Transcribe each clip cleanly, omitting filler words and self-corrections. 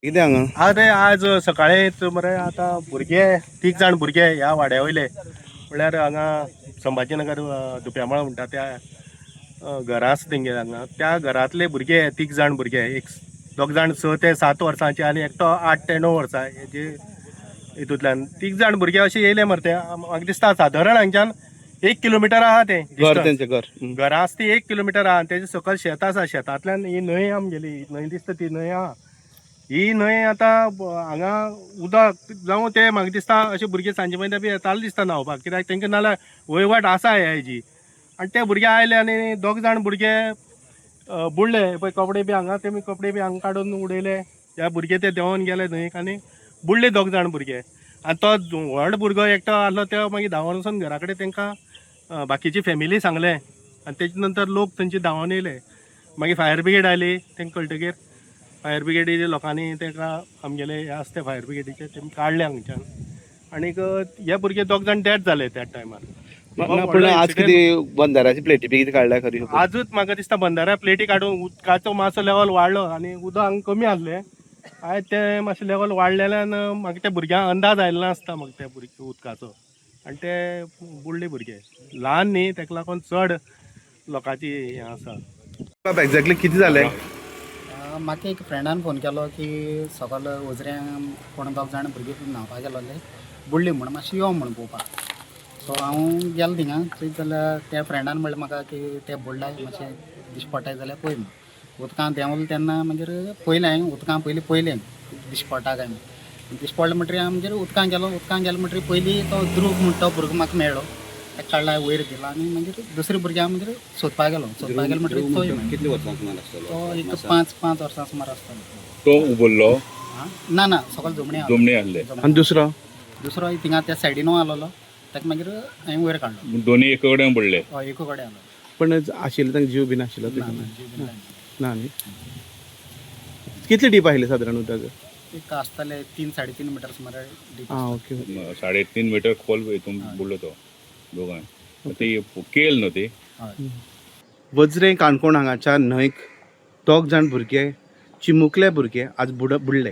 कितें हांगा? अरे आज सकाळीं मरे आतां भुरगे तीग जाण भुरगे ह्या वाड्या वयले, म्हणल्यार हांगा संभाजीनगर दुप्यामळ म्हणटा त्या घरां आसा तेंगे हांगा, त्या घरांतले भुरगे तीग जाण भुरगे, एक दोग जाण 6 ते 7 वर्सांचे आनी एकटो 8 ते 9 वर्सां, हेजे हितूंतल्यान तीग जाण भुरगे अशे येयले मरे. ते म्हाका दिसता सादारण हांगच्यान 1 किलोमिटर आहा तें घर distance. तेंचें घर. घरां आसा ती 1 किलोमिटर आहा आनी तेजे सकयल शेत आसा. शेतांतल्यान ही न्हंय आमगेली ही न्हंय दिसता ती न्हंय आहा. ही न्हंय आतां हांगा उदक जावं ते म्हाका दिसता अशे भुरगे सांजे म्हयन्या बी येताले दिसता न्हांवपाक, कित्याक तांकां नाल्यार वयवाट आसा ह्या हेजी. आनी ते भुरगे आयले आनी दोग जाण भुरगे बुडले. पळय कपडे बी हांगा तेमी कपडे बी हांगा काडून उडयले. ह्या भुरगे ते देंवोन गेले न्हंयक आनी बुडले दोग जाण भुरगे. आनी तो व्हड भुरगो एकटो आहलो तो मागीर धांवन वचून घरा कडेन तांकां बाकीची फॅमिली सांगलें आनी तेजे नंतर लोक थंयचे धांवन येयले. मागीर फायर ब्रिगेड आयली. तांकां कळटकीर फायर ब्रिगेडीच्या लोकांनी ताका आमगेले हे आसा ते फायर ब्रिगेडीचे तेमी काडले हांगच्यान आनीक हे भुरगे दोग जाण डेड जाले त्या टायमार. ना, पूण आज कितें बंदाराची प्लेटी बी कितें काडल्या खरी? आजूच म्हाका दिसता बंदाऱ्या प्लेटी काडून उदकाचो मातसो लेवल वाडलो आनी उदक हांगा कमी आसलें. आयज तें मातशें लेवल वाडलेल्यान म्हाका त्या भुरग्यांक अंदाज आयलो नासता म्हाका त्या भुरगे उदकाचो आनी ते बुडले. भुरगे ल्हान न्ही, ताका लागून चड लोकांची हें आसा. एक्झॅक्टली कितें जालें? म्हाका एक फ्रेंडान फोन केलो की सकाळ उजऱ्यां कोण दोग जाण भुरगीं न्हांवपाक गेलोले, बुडली म्हूण, मातशें यो म्हूण पळोवपाक. सो हांव गेलो थिंगा. थंय जाल्यार त्या फ्रेंडान म्हणलें म्हाका की ते बुडला, मातशें दिश्टी पडटा जाल्यार पळय म्हूण. उदकांत देंवलो तेन्ना मागीर पयलें हांवें उदकां पयलीं पयलें दिश्टी पडटा काय म्हूण. दिश्टी पडलें म्हणटरीर हांव मागीर उदकांत गेलो. उदकांत गेलो म्हणटरीर पयलीं तो ध्रुव म्हूण तो भुरगो म्हाका मेळ्ळो. ताका काडला वयर दिला आनी मागीर दुसऱ्या भुरग्यांक मागीर सोदपाक गेलो. सोदपाक गेलो म्हणटरीर तोय मेळ्ळो. कितले वर्सां सुमार आसतलो? तो एक 5 5 वर्सां सुमार आसतलो. तो उबल्लो? आं, ना ना, सगळे जमणे आसले. जमणे आसले. आनी दुसरो? दुसरो थिंगा त्या सायडीनू आसलेलो. ताका मागीर हांवें वयर काडलो. दोनी एका कडेन बुडले? हय, एको कडेन आसलो. पण आशिल्लो तांकां जीव बीन आशिल्लो? ना ना, जीव बीन कांय ना. ना न्ही? कितले डीप आशिल्लें सादारण उदक? एक आसतले 3 साडे 3 मिटर सुमार डीप. आं, ओके. 3.5 मिटर खोल हितून बुडलो तो दोगांय. ती केल न्हू ती. हय. वज्रें काणकोण हांगाच्या न्हंयक दोग जाण भुरगे, चिमुकले भुरगे आज बुडले.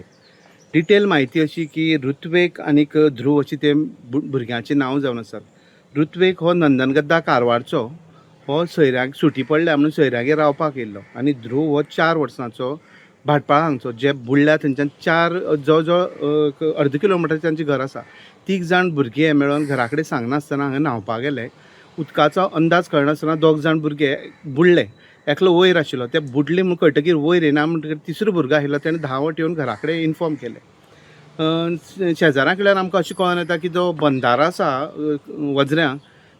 डिटेल म्हायती अशी की ऋत्वेक आनीक ध्रुव अशी ते भुरग्यांचें नांव जावन आसात. ऋत्वेक हो नंदनगद्दा कारवारचो. हो सोयऱ्यांक सुटी पडल्या म्हणून सोयऱ्यागेर रावपाक येयल्लो आनी ध्रुव हो 4 वर्सांचो, भाटपाळा हांगचो, जे बुडल्या थंयच्यान चार जवळ जवळ अर्द किलोमिटर तांचें घर आसा. तीग जाण भुरगे मेळोन घरा कडेन सांगनासतना हांगा न्हांवपाक गेले. उदकाचो अंदाज कळनासतना दोग जाण भुरगे बुडले. एकलो वयर आशिल्लो. ते बुडले म्हूण कळटकीर वयर येना म्हणटकीर तिसरो भुरगो आशिल्लो, तेणें धांवत येवन घरा कडेन इन्फॉर्म केलें. शेजाऱ्यां कडल्यान आमकां अशें कळोन येता की जो बंदारो आसा वजऱ्यां,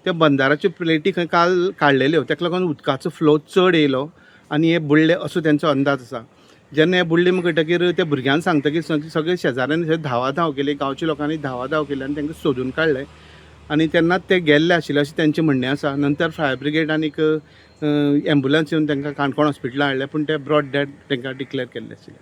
त्या बंदाराच्यो प्लेटी खंय काल काडलेल्यो. ताका लागून उदकाचो फ्लो चड येयलो आनी हे बुडले असो तेंचो अंदाज आसा. जेन्ना हे बुडले म्हूण कळटकीर त्या भुरग्यान सांगतकीर सगळे शेजाऱ्यांनी थंय धांवा धांव केली. गांवच्या लोकांनी धांवा धांव केली आनी तांकां सोदून काडले आनी तेन्नाच ते गेल्ले आशिल्ले अशें तेंचें म्हणणें आसा. नंतर फायर ब्रिगेड आनीक एम्बुलन्स येवन तांकां काणकोण हॉस्पिटलान हाडले, पूण ते ब्रॉड डेड तांकां डिक्लेर केल्ले आशिल्ले.